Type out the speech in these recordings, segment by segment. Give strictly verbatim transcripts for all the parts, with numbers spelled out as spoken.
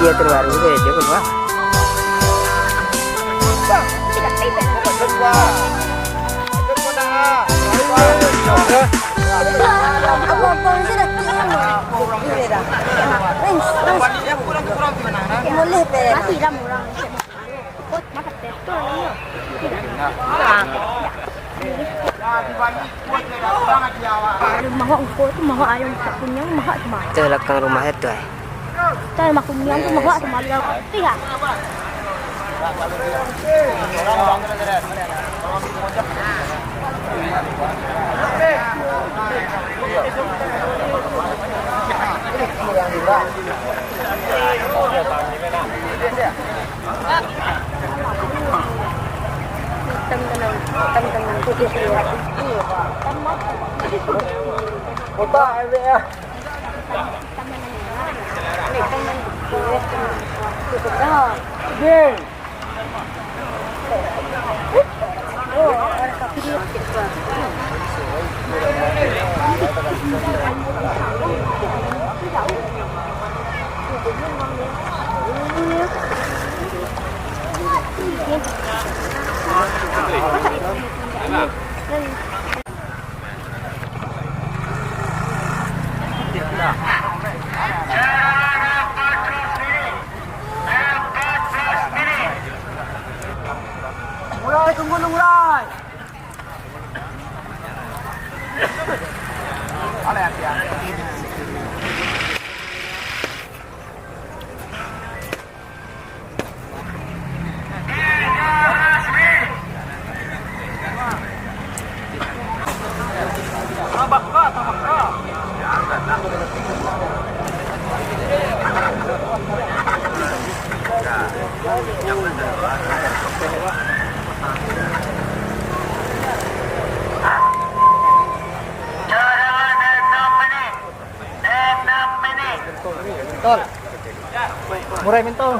Terbaru deh, dia keluar. Boleh, pe. Mahak engkau tu, mahak ayam tak punya, mahak tu mahak. Itu belakang rumah itu, eh. Itu rumah kunyang tu, mahak tu mahak. Iya. Hitam tenang, hitam tenang, putih keluar. Iya. Hitam mah. Botak, eh, Bek, ya. Hitam tenang. Hitam tenang. Cukup dah. Ding. Mulai, tunggu dulu, mulai. Murai mentol.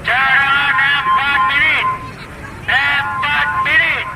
Jalan empat minit. Empat minit.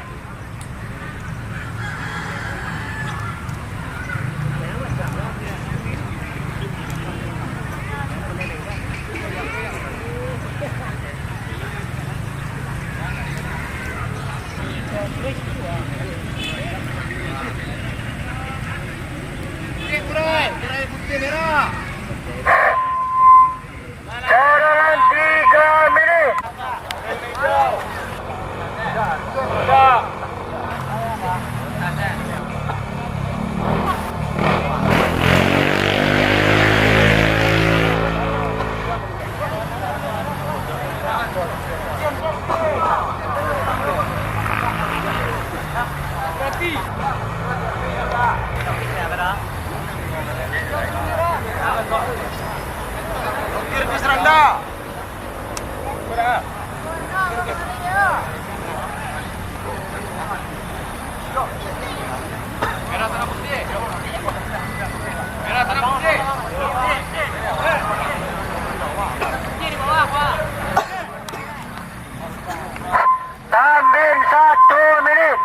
Cadangan tiga minit. Tambin satu minit.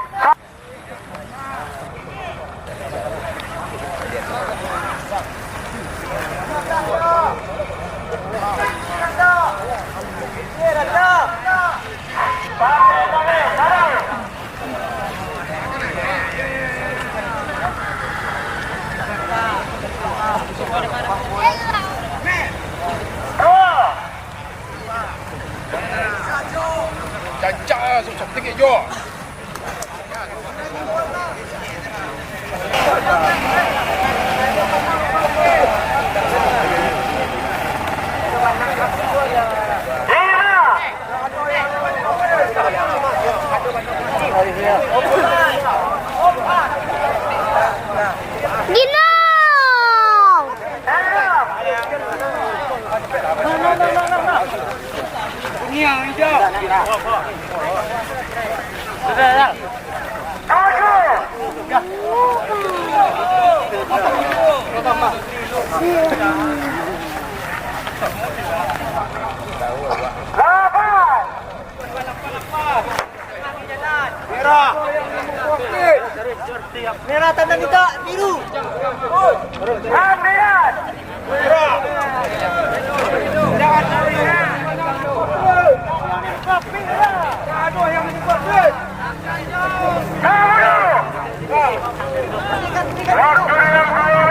Cancak lah, susah tinggi jo. Ginong! Lapan. Merah. Merah tanda minta biru. Ambilan. Jangan lari. Gaduh yang dibuat. Sepuluh.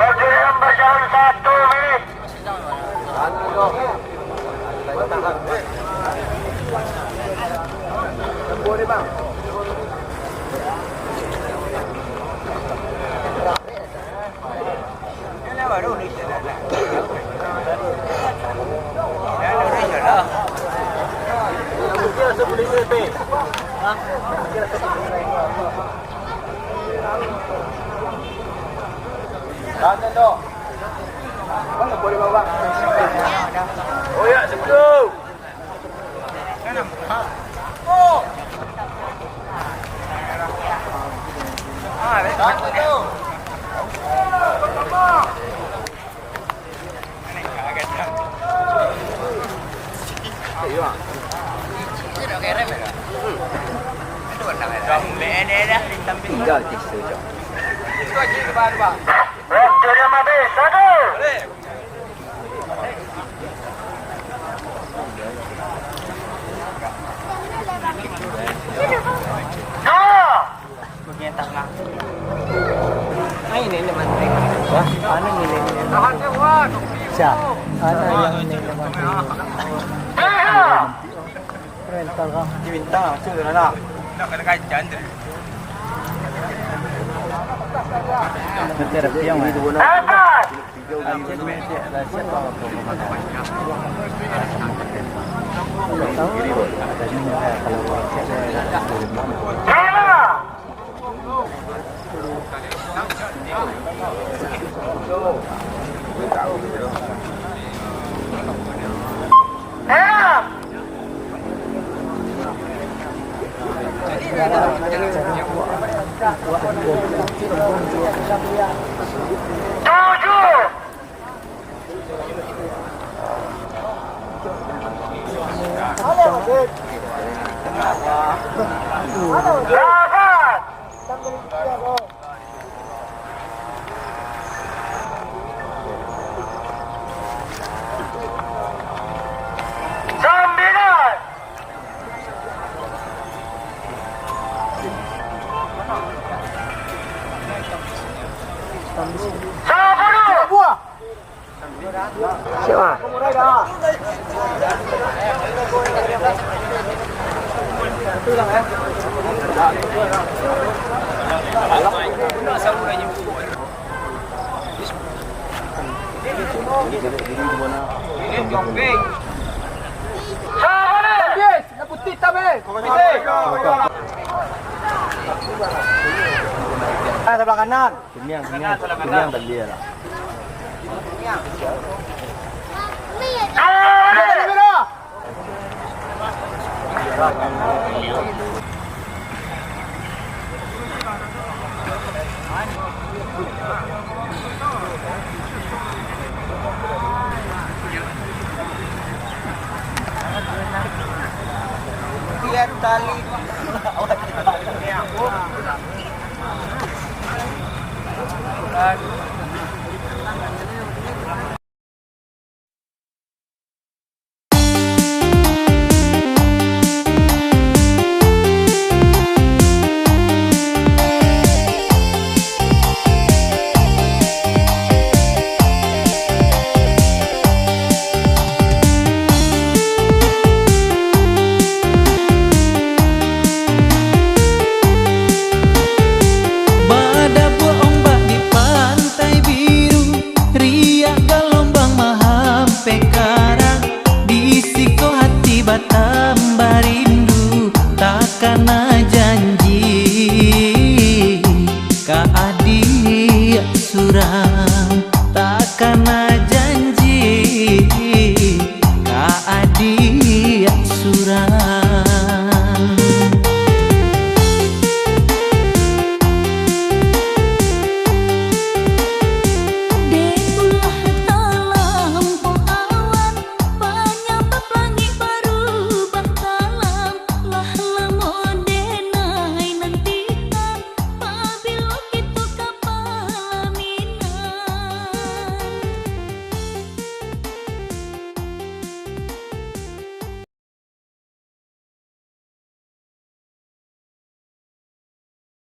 Waktu dalam dua menit. Tangan dong. Mana boleh bawa? Oh ya, sepuluh. Tinggal tisu, Cok. Waktu dia habis, satu. Dua. Bagian tangah. Ah, ini, ini, Bang. Wah, anu ini, ini. Siapa? Anu yang ini, ini, Bang. Tiga. Rental kah? Diminta, sudah lah. Nak kena kancang tu. Nanti ada piang, eh. Empat. Tujuh. Lapan. Sambilan. Sapuluh. Siap, ah. Ah, sebelah kanan. Kuniang, kuniang, kuniang tadi lah. Biar tali. Badabuak ombak di pantai biru, riak galombang mahampek karang, di siko hati batambah rindu, takana